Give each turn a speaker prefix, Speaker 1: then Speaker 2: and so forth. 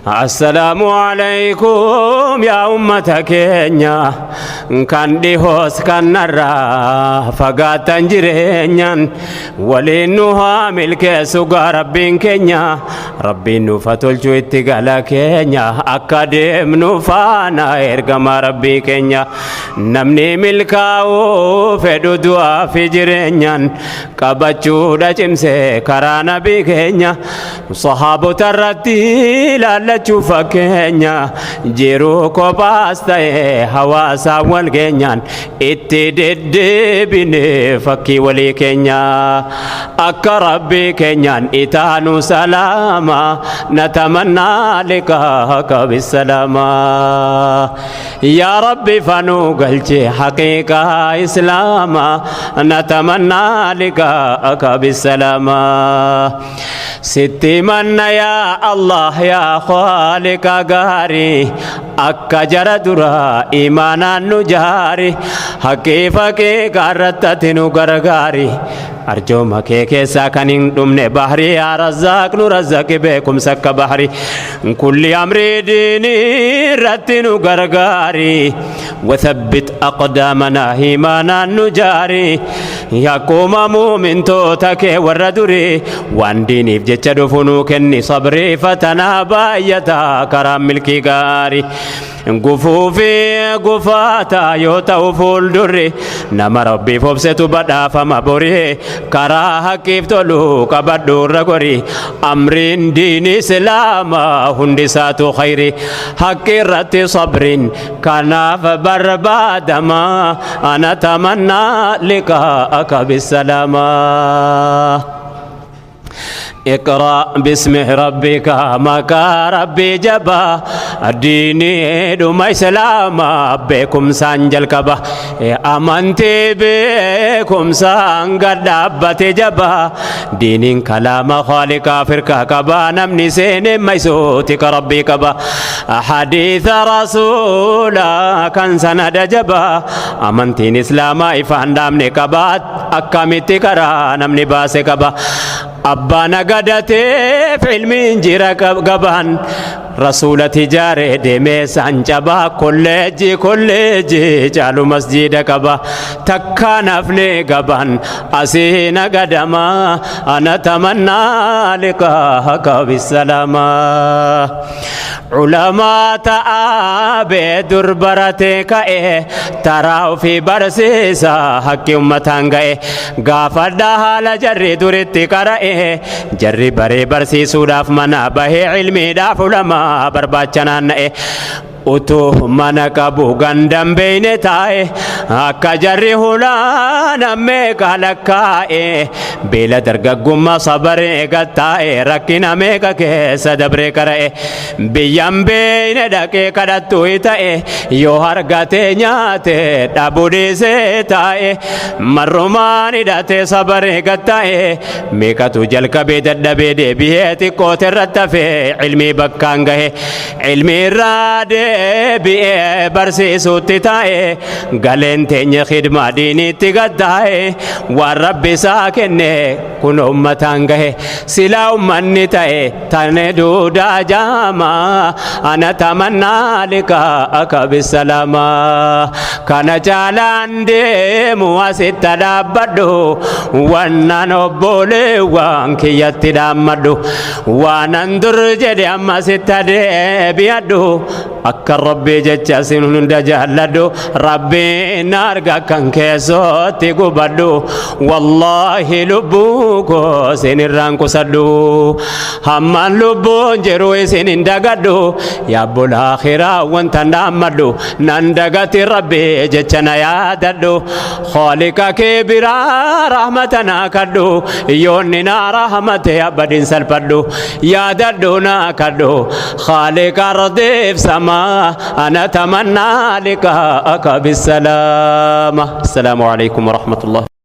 Speaker 1: Assalaamu alaikum yaa ummata keenya, kan dhihoos kan narraa fagaattan, jireenyaan waliin nu haa milkeessu gaa Rabbiin keenya. Rabbiin nuuf haa tolchu itti gala keenya, akka deemnu faana ergama Rabbii keenya. Namni milkaa'uu fedhu du'aa fi jireenyaan qabachuudha cimsee karaa nabii keenya, sahaabota irratti ilaallachuu fakkeenya, jiruu kophaas ta'e hawaasaan wal geenyaan itti deddeebine fakkii walii keenya, akka Rabbii keenyaan itaanu salaama. Natamannaa liqaaka bisalaama. Yaa Rabbi, fanuu galche haqiiqaa Islaama. Natamannaa liqaaka bisalaama. Sitti manna yaa Allah, yaa Khaaliqa gaarii, akka jara duraa imaanaan nu jaari, haqqii faqiiqaa irratti ati nu gargaari. Arjooma kee keessaa kan hin dhumne bahrii, yaa Razzaaq, nu razzaqi beekumsa akka bahri. Kulli amrii diinii irratti nu gargaari. وثبت أقدامنا, إيمانا نجاري. Akkuma muumintoota kee warra durii, waan diiniif jecha dhufu nuu kenni sabrii. Fatanaa baay'ataa karaa milkii gaarii, gufuu fi gufaataa yoo ta'u fuuldurri, nama Rabbiif obsetu badhaafama borii. Karaa haqqiif tolu qabadhu irra gori, amriin diini Islaamaa hundi isaatu khayri, haqqi irratti sabriin kanaaf barbaadama. Ana tamannaa liqaa'aka bisalaama. اقرأ باسم ربك, maqaa Rabbii jabaa, diinii dhuma Islaamaa beekumsaan jalqaba. Amantii beekumsaan gad dhaabbate jabaa, diiniin kalaama Khaaliqaa firkaa qaba, namni seene maysuuti ka Rabbii qaba. Hadiisa Rasuula kan sanada jabaa, amantiin Islaamaa ifaan dhaabne qaba, akkamitti karaa namni baase qaba. Abbaa nagadateef ilmiin jira gabaan, Rasuula tijaaree deemee saan cabaa, kolleejjii kolleejjii caalu masjiida qaba, takkaa nafne gabaan asii nagadama. Ana tamannaa liqaaka bisalaama. Culamaa ta'aa bee dur baratee ka'e, taraa ofii barsiisa, haqqi ummataan ga'e. Gaafadha haala jarri duritti qara'e, jarri baree barsiisuudhaaf mana bahee, ilmiidhaaf ulamaa barbaacha naanna'e. Utuu mana qabu gandan beeyne taa'e, akka jarri hulaan meeqa lakkaa'e, beela dargaggummaa sabaree gattaa'e, rakkina meeqa keessa dabree qara'e. Biyyan beeyne dhaqee kadhattu ta'e, yoo argate nyaate, dhabuu dhiisee taa'e, marrumaan hidhatee sabaree gattaa'e. Meeqatu jalqabee dadhabee deebi'ee, xiqqoote irratti hafee ilmii bakkaan gahe, ilmii irraa deebi'ee barsiisuutti taa'e. Galeen teenya khidmaa diiniitti gattaa'e, waan Rabbi isaa kenne kun ummataan gahe, silaa ummanni ta'e tane duudaa jaama. Ana tamannaa liqaaka bisalaama. Kana caalaan deemu, asitti dhaabbadhu. Wannan obboleewwan kiyyatti dhaammadhu, waanan dur jedhe ammasitti deebi'adhu. Akka Rabbii jecha sin hunda jaalladhu, Rabbiin arga kan keessootti gubadhu. Wallaahi, lubbuu koo sin irraan qusadhu, hammaan lubbuun jiru isin hin dagadhu. Yaabbola akhiraa wanta dhaammadhu, nan dagati, Rabbii jecha na yaadadhu. Khaaliqa kee biraa rahmata naa kadhu, yoonni naa rahmate abadin salphadhu. Yaadadhu, naa kadhu Khaaliqa ardiif samaa. أنا أتمنى لقاءك بالسلامة. السلام عليكم ورحمة الله.